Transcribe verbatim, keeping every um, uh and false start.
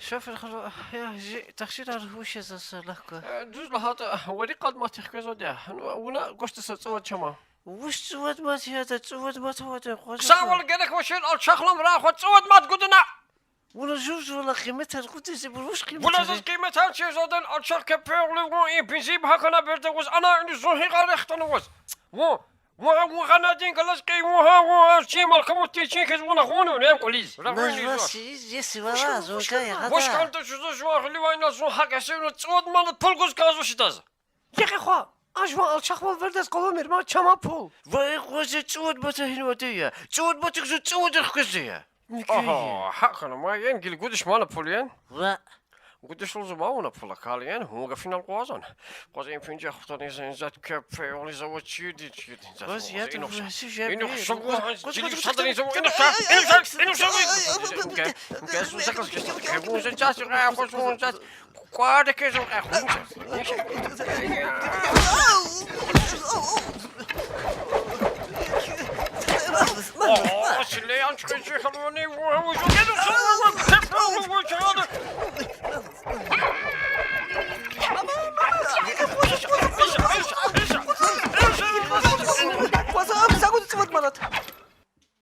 Шофер халу, я, жи тахширар вуч язва са лахка? Э, дуьз лагьайтӀа, вари къад мад хквезвайди я. Ну, вуна гвачтӀа са цӀувад чама. Вуч цӀувад мад ятӀа, цӀувад мад аватӀа, къваза. Хъсанвал герек авачир, алчахлу рахва, цӀувад мад гуда на. Вуна жув-жувала къиметар гуди зи, бур вуч къимет. Вуна заз къиметар чирзавайди, алчах кепелуьгъ, вун и бензин багьа хьана береда ваз, ана ини зун гьикӀ рехъ хтана ваз. Вун, вун, вун гьанадин галаз кьий, вун гьа, вун гьа, чи малкамутдин чин хьиз вуна гъунни вун ам кӀвализ. Вуч кӀанда жуза жуван гъиливайна зун гьакӀ ясивна цӀувад манат пул гуз кӀанзавач адаз. Гекъи хва, а жуван алчахвал вердаз къалурмир ман чама пул. Вай, къваз, цӀувад мата гьинвади я. ЦӀувад матик зун цӀувадра хквезди я. Агьа, гьакӀ хьана, ма яни гила гудиш мана пул яни. Ва гудиш лугьузва ма вуна пул акал яни, вун гафунал къвазан. Къваз, им пинжагь хутани зен зат кепе, вали завод чирди, чирди зат. Къваз, я инухса, инухса, вун гьа жили садрин завод, инухса, инухса, инухса. Кес вун заказ кес, кес вун заказ, кес вун заказ. Квар кез вун кьахун. О, силе янчхъи чи халуни, ву, ву, ву, ву,